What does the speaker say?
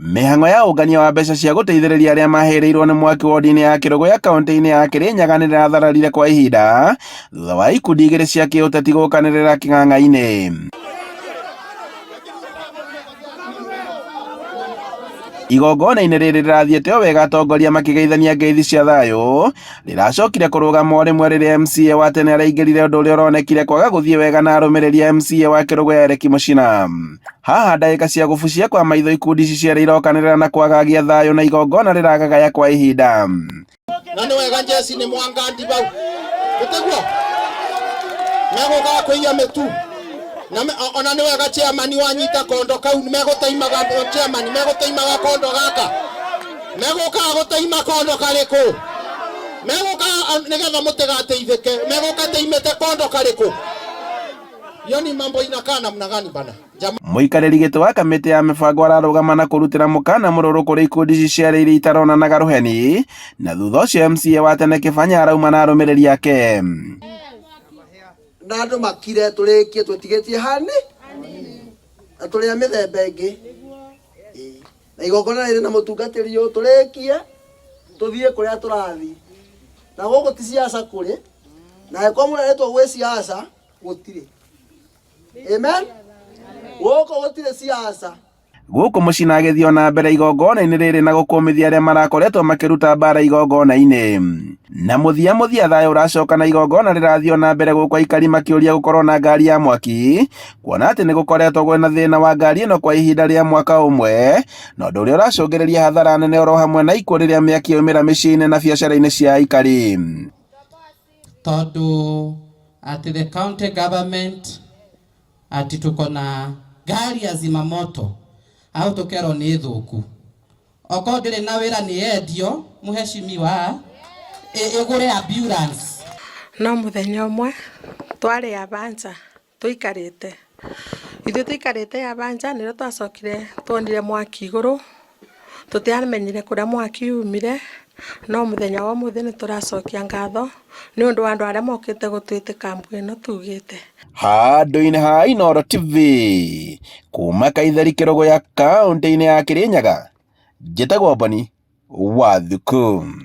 Mĩhang'o ya ũngania wa mbeca cia gũteithĩrĩria arĩa mahĩrĩirwo nĩ mwaki wodi-inĩ ya Kĩrũgũya kaunti-inĩ ya Kĩrĩnyaga nĩrĩrathararire kwa ihinda thutha wa ikundi igĩrĩ cia kĩũteti gũkanĩrĩra kĩng'ang'a-inĩ. Igongona-inĩ rĩrĩ rĩrathiĩte o wega atongoria makĩgeithania ngeithi cia thayũ, rĩracokire kũrũgama o rĩmwe rĩrĩa MCA wa tene araingĩrire ũndũ ũrĩa ũronekire kwaga gũthiĩ wega na arũmĩrĩri a MCA wa Kĩrũgũya Eric Mũchina. Haha ndagĩka cia gũbucia kwa maitho ikundi ici cierĩ irokanĩrĩra na kwagagia thayũ na igongona rĩragagaya kwa ihinda. Na nĩ wega njeci nĩ mwangandi bau gũtiguo megũkaga kũiya mĩtu na ona nĩ wega chairman wanyita kondo kau megũteimaga chairman megũteimaga kondo gaka megũkaga gũteima kondo karĩkũ megũkaga nĩgetha mũtigateithĩke megũka teimĩte kondo karĩkũ. Hiyo ni mambo inakaa namna gani bana? Jama Mũikarĩri gĩtĩ wa kamĩtĩ ya mĩbango ararũgama na kũrutĩra mũkana mũrũrũ kũrĩ ikundi ici cierĩ iria itaronanaga rũheni na thutha ũcio MCA wa tene Kĩbanya arauma na arũmĩrĩri ake. Na andũ makire tũrĩkie tũtigĩtie hani na tũrĩ a mĩthemba ĩngĩ. Ĩĩ. Na igongona rĩrĩ na mũtungatĩri ũyũ tũrĩkie tũthiĩ kũrĩa tũrathiĩ. Na gũkũ ti ciaca kũrĩ, na angĩkorwo mũreretwo gwĩ ciaca gũtirĩ. Amen. Gũkũ gũtirĩ ciaca. Gũkũ Mũcina agĩthiĩ ona mbere igongona-inĩ rĩrĩ na gũkũmithia arĩa marakoretwo makĩruta mbara igongona-inĩ. Na mũthia mũthia thayũ ũracoka na igongona rĩrathiĩ ona mbere gũkũ aikari makĩũria gũkorwo na ngari ya mwaki kuona atĩ nĩ gũkoretwo kwĩna thĩna wa ngari ĩno kwa ihinda rĩa mwaka ũmwe na ũndũ ũrĩa ũracũngĩrĩria hathara nene oro hamwe na ikuũ rĩrĩa mĩaki yaumĩra mĩciĩ-inĩ na biacara-inĩ cia aikari. Tondũ at the county government ati tuko na gari ya zimamoto au tukerwo nĩ thũku okorwo ndĩrĩ na wĩra nĩ yendio mũheshimiwa ĩgũre ambulance. No mũthenya ũmwe twarĩ Abanja tũikarĩte ithuĩ tũikarĩte Abanja nĩrĩo twacokire tuonire mwaki igũrũ tũtiamenyire kũrĩa mwaki umire no mũthenya wa ũmũthĩ nĩ tũracokia ngatho nĩ ũndũ wa andũ arĩa mokĩte gũtwĩtĩka mbu ĩno tugĩte. Handũ-inĩ ha Inooro TV kuma Kaitheri Kĩrũgũya kaũntĩ-inĩ ya Kĩrĩnyaga, njĩtagwo Boni wa Thuku.